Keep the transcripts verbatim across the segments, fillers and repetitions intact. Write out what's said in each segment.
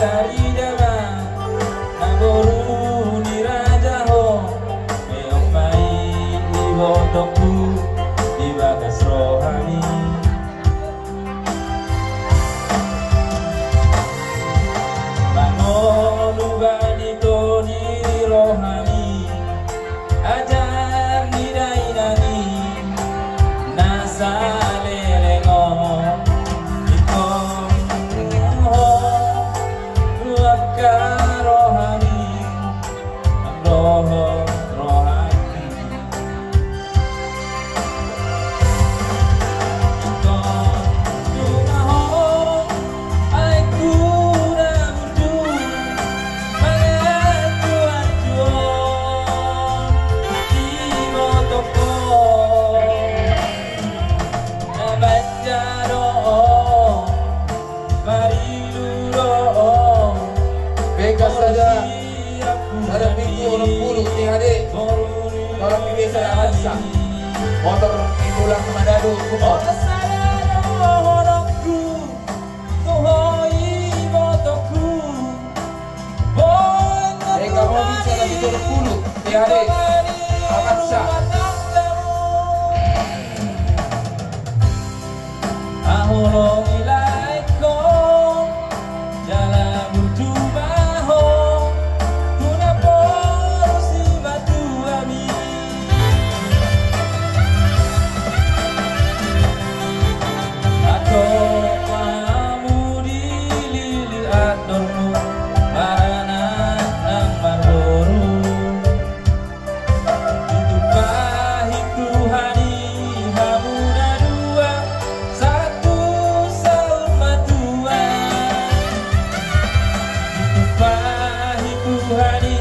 Tarida ma na boru ni raja ho, meong ma i ibotongku di bagas rohami. Mangolu bani toni rohami, ajar ni dainang i na saleleng on. Ingkon ho tu angka rohami, dohot rohangki. Ingkon tu ma ho aek tu na burju, mangan tu anju on, ibotongku na banja do on, marilu do on. Bengkas sada, sada pintu onom pulu T H D. Tolong digeser, Avanza. Motor di tulang Manalu. Sada do horongku tu ho ibotongku. Boi. Eka mobil sada pintu onom pulu T H D. Avanza. Ahu lobi lae ho jala burju ma ho tu na boru simatuami. Antong ma hamu dilili andormu, maranak nang marboru. Ditumpahi Tuhan i hamu na dua, sahat tu saur matua. Ditumpahi Tuhan i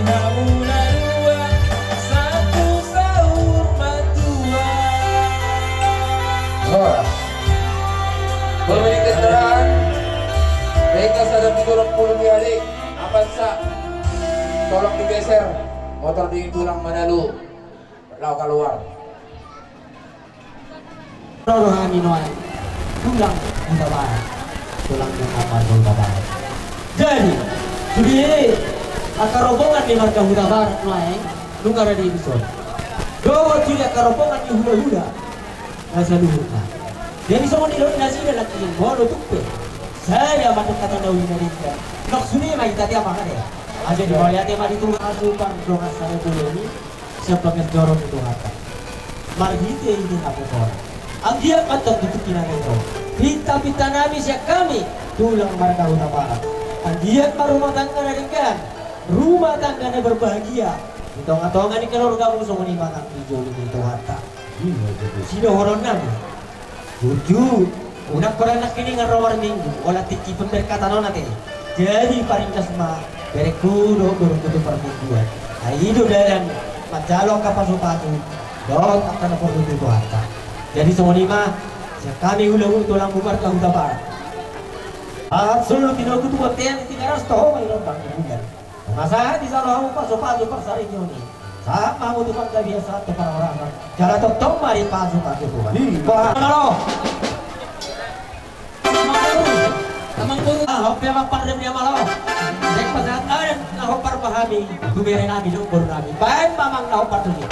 hamu na dua, sahat tu saur matua. Horas. Pemilik kendaraan, Bengkas sada pintu onom pulu T H D, Avanza, tolong digeser motor di tulang Manalu. Laho kaluar. Ro do hami nuaeng tulang Hutabarat. Tulang ni marga Hutabarat. Jadi, sude angka rombongan ni marga Hutabarat nuaeng nunga rade dison. Dohot sude angka rombongan ni hulahula na saluhutna. Jadi songon i do nasida nangkin, molo tung pe sada mandok hata na uli na denggan, nang sude ma hita, ate, amang, ate. Jadi mauliate ma di Tuhan, asa pardongan sada bolon i. Sian pangandaron ni Tuhanta marhitehite haposoan. Anggiat ma antong di tingki na naeng ro, pinta-pinta nami sian hami tulang marga Hutabarat, anggiat ma rumah tangga na denggan, rumah tangga na berbahagia di tonga-tonga ni keluargamu, songon i ma nang di jolo ni Tuhanta. Sidohonon nami. Burju, unang holan nangkiningan ro marminggu, holan tingki pemberkatan on, ate. Jadi paringkas ma berengku dohot borungku tu parmingguan. Ai i do dalan manjalo angka pasu-pasu dohot angka na porlu tu Tuhanta. Jadi songon i ma sian hami hulahula, tulangmu marga Hutabarat. Sahat solu tinogu tu bontean, di Tigaras toho ma di Rondang di Bulan. Nunga sahat dijalo hamu pasu-pasu parsaripeon i. Sahat ma hamu tu panggabean, sahat tu parhorasan. Jala tongtong ma dipasu-pasu Tuhan. Iya. Bah, malo. Amang boru, ah, hope ma parrem ni amalo. Dek pasahat adan na hombar ma hami tu bere nami dohot boru nami. Baen ma amang na hombar tu dia.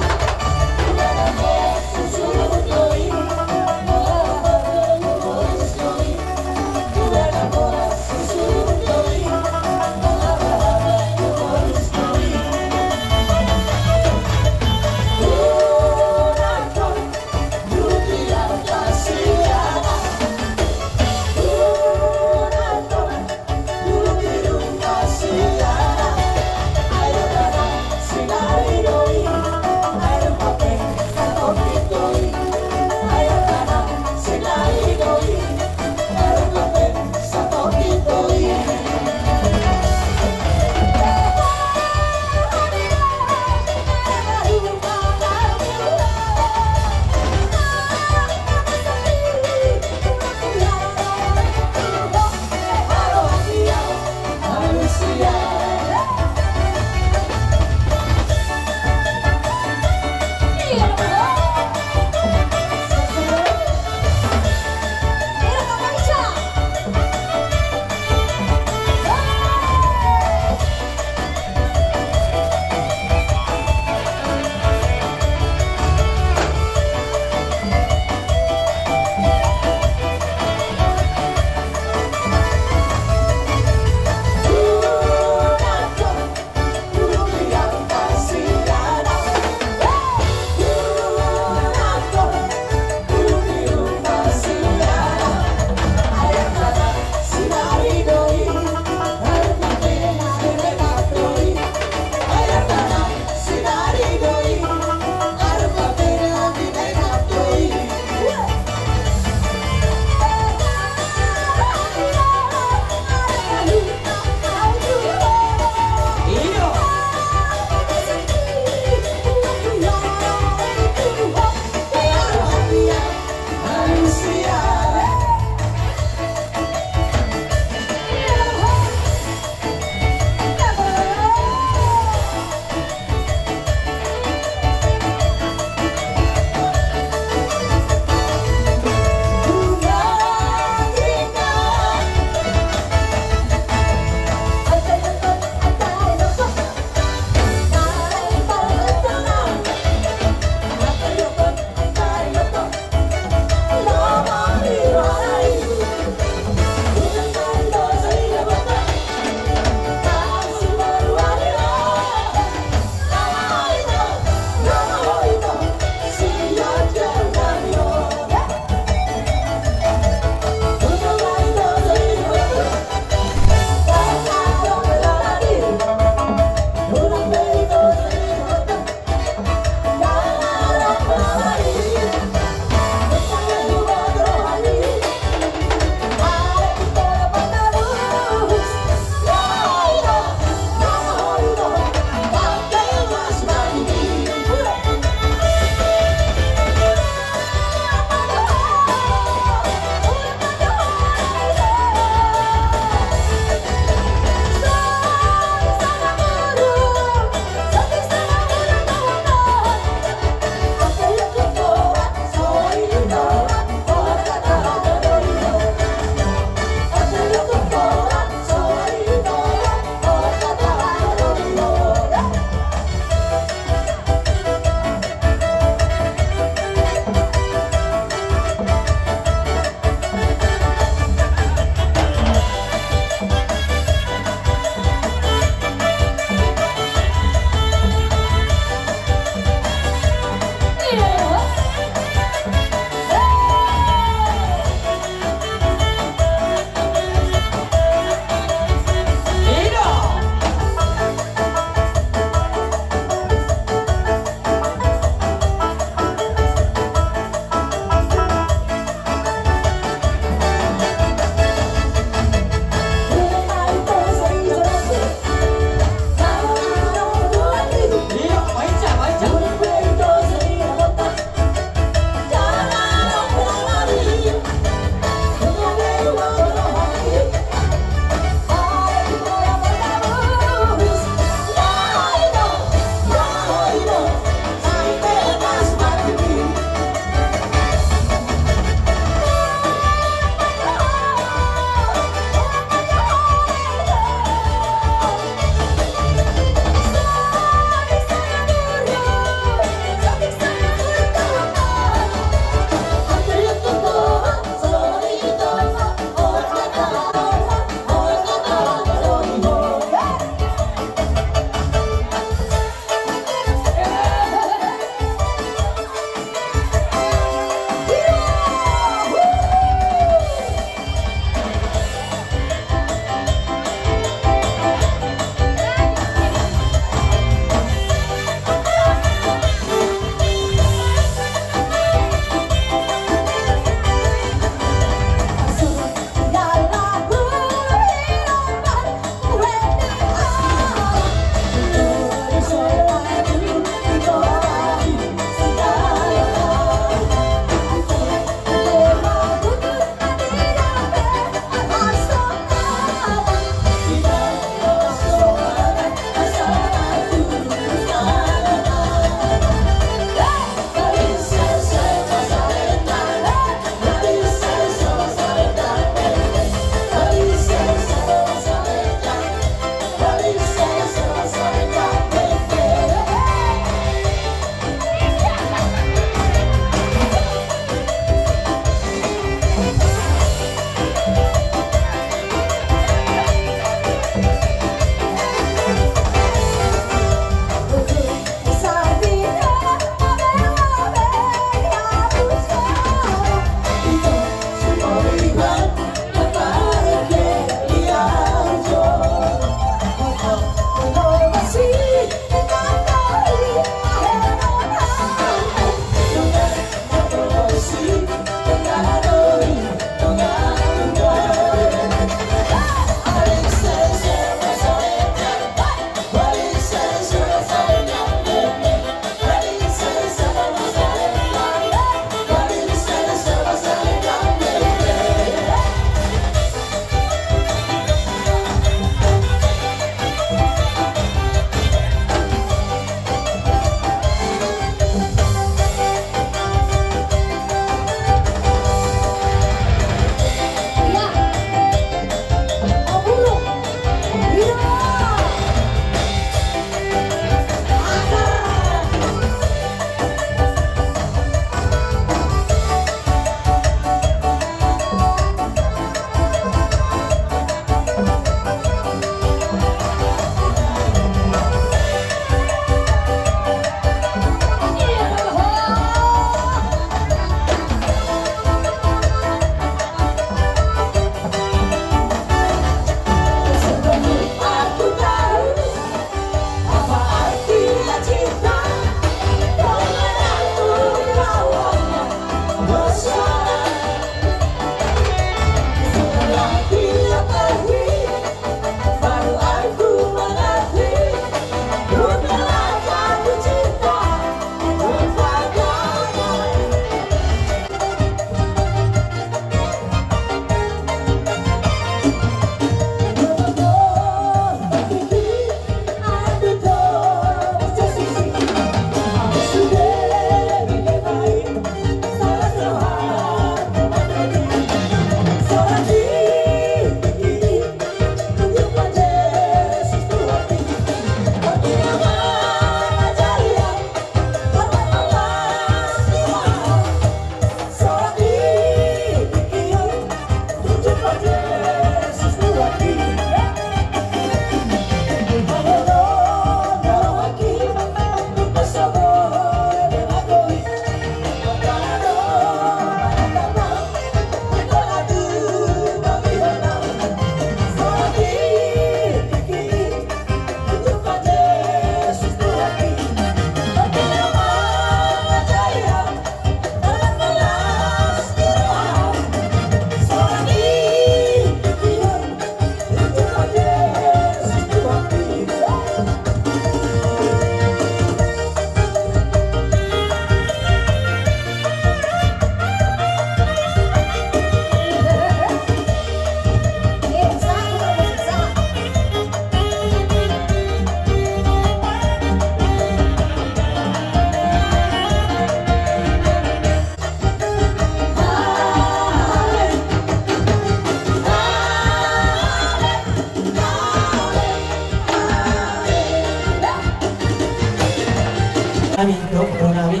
Nami, dohot boru nami.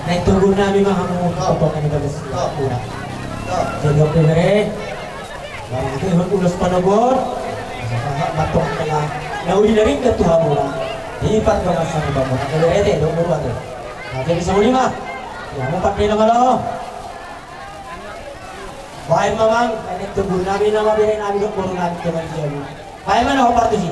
Naeng togu nami ma hamu, potongan ni bagas. Jadi oke bere. Baru itu ihut ulos panogot. Mantong tengah. Na uli na ringkot tu hamu. Di part bagas sama bamu. Oke bere te, dohot boru ate. Nah, jadi saulima. Ya, mau pakai nama lo. Baen ma amang, naeng togu nami nama bere nami dohot boru nami tu manjabu. Baen ma na hombar tusi.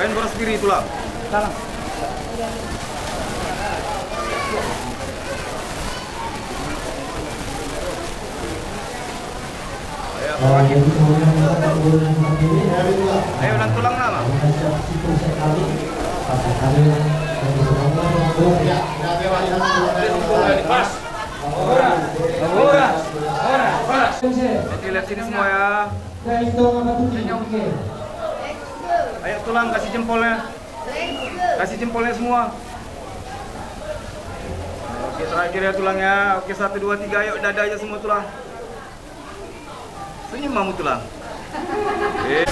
Baen boras biri, Tulang. Salam. Ayo, Tulang nama. Oke, lihat sini semua ya. Ayo, Tulang, kasih jempolnya. Kasih jempolnya semua. Oke, terakhir ya, Tulang ya. Oke, satu, dua, tiga, ayo, dada aja semua, Tulang. Senyum hamu, Tulang. Eh.